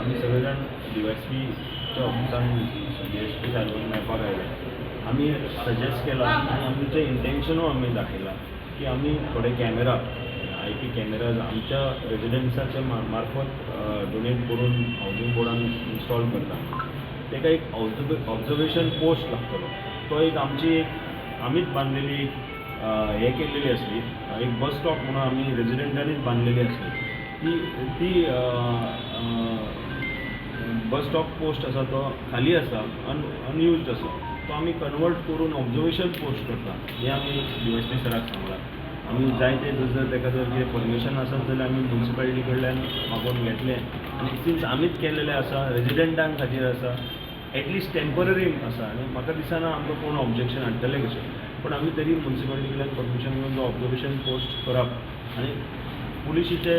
आमी सगळे जाण डीवायएसपीच्या ऑफिसान, डीवायएसपी साहेबांक मेळपाक आयले. आमी सजेस्ट केला आनी आमचें इंटेन्शनूय आमी दाखयलां की आमी थोडे कॅमेरा, आयपी कॅमेराज आमच्या रेजिडन्साच्या मार्फत डोनेट करून हावजींग बोर्डान इन्स्टॉल करता. ताका एक ऑब्जर्वेशन पोस्ट लागतलो. तो एक आमची एक आमीच बांदलेली एक हे केल्लेली आसली, एक बस स्टॉप म्हणून आमी रेजिडेंटांनीच बांदलेली आसली. ती ती बस स्टॉप पोस्ट आसा, तो खाली आसा, अनयुज्ड आसा. तो आमी कन्वर्ट करून ऑब्जर्वेशन पोस्ट करता हें आमी डीवायएसपी सराक सांगलां. आमी जाय ते जर जर ताका जर कितें परमिशन आसत जाल्यार आमी मुन्सिपालिटी कडल्यान मागोवन घेतले आनी सिन्स आमीच केल्लेलें आसा, रेजिडेंटां खातीर आसा, एटलिस्ट टेंपररी आसा आनी म्हाका दिसना आमकां कोण ऑब्जेक्शन हाडटले कशें. पूण आमी तरी मुन्सिपालिटी कडल्यान परमिशन घेवन तो ऑब्जर्वेशन पोस्ट करप आनी पुलिशीचे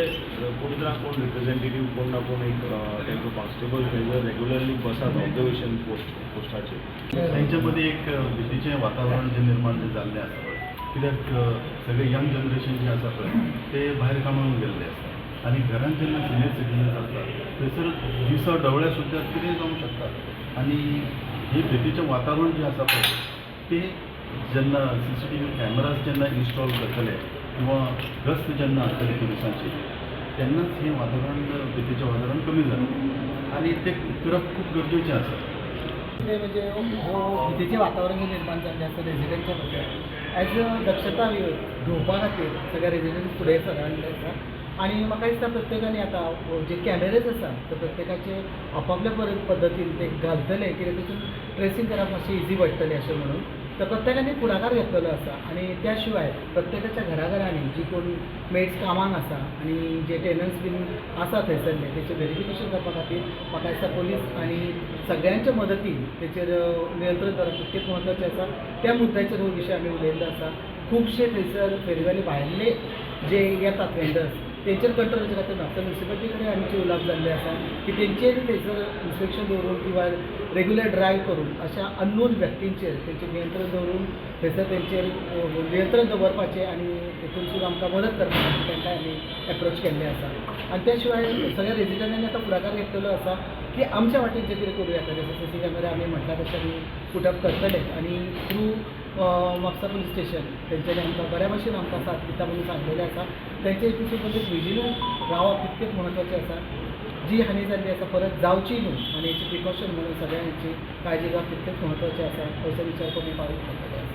कोण ना कोण रिप्रेझेंटेटीव, कोण ना कोण एक तांकां कॉन्स्टेबल थंय जर रेगुलरली बसात ऑब्जर्वेशन पोस्टाचेर. तेंच्या मदीं एक भितीचें वातावरण जें निर्माण जें जाल्लें आसा पळय, कित्याक सगळे यंग जनरेशन जें आसा पळय, ते भायर कामाक गेल्ले आसता आनी घरांत जेन्ना सिनियर सिटीजन्स आसता, थंयसर दिसा ढवळ्या सुद्दां कितेंय जावंक शकता. आनी हे भितीचें वातावरण जें आसा पळय, ते जेन्ना सीसीटीव्ही कॅमेराज जेन्ना इन्स्टॉल करतले किंवा गस्त जेन्ना आसतली पुलिसांची, तेन्नाच हें वातावरण, भितीचें वातावरण कमी जातलें आनी तें करप खूब गरजेचें आसा. कितें म्हणजे हो भितीचें वातावरण जें निर्माण जाल्लें आसा रेजिडेंटच्या भितर, एज अ दक्षता घेवपा खातीर सगळे रेजिडंट फुडें सरले आसा. आनी म्हाका दिसता प्रत्येकान आतां जे कॅमेरेज आसा ते प्रत्येकाचे आपापल्या पद्दतीन ते घालतले, कित्याक तितून ट्रेसींग करप मातशें इजी पडटलें अशें म्हणून. तर प्रत्येकांनी फुडाकार घेतलेलो आसा. आनी त्या शिवाय प्रत्येकाच्या घराघरांनी जी कोण मेड्स कामाक आसा आनी जे टेनंट्स बीन आसा थंयसरले, तेचें वेरिफिकेशन करपा खातीर म्हाका दिसता पोलीस आनी सगळ्यांच्या मदतीन तेचेर नियंत्रण दवरप तितकेंच म्हत्वाचें आसा. त्या मुद्द्याचेर हो विशय आमी उलयल्लो आसा. खुबशे थंयसर फेरीवाले भायले जे येतात वेंडर्स, तेंचेर कंट्रोल करचे खातीर म्हापसा म्युनिसिपालिटी कडेन आमचे उलोवप जाल्लें आसा की तेंचेर थंयसर इन्स्पेक्शन दवरून किंवा रेगुलर ड्रायव्ह करून अशा अननोन व्यक्तींचेर तेंचेर नियंत्रण दवरून थंयसर तेंचेर नियंत्रण दवरपाचें आनी तेतून सुद्दां आमकां मदत करपा खातीर तांकां आमी एप्रोच केल्लें आसा. आनी त्या शिवाय सगळ्या रेजिडंटांनी आतां फुडाकार घेतलेलो आसा की आमच्या वाटेन जें कितें करूं येता, जशें सीसी कॅमेरा आमी म्हटलां तशें आमी पुटअप करतले. आनी थ्रू म्हापसा पुलीस स्टेशन तेंच्यांनी आमकां बऱ्या भशेन आमकां साथ दिता म्हणून सांगलेलें आसा. तेंचे हितून म्हणजे विजिलंट रावप तितकेंच म्हत्वाचें आसा. जी हानी जाल्ली आसा परत जावची न्हू आनी हेची प्रिकॉशन म्हणून सगळ्यांची काळजी घेवप तितकेंच म्हत्वाचें आसा, असो विचार करून पावल घालतले आसा.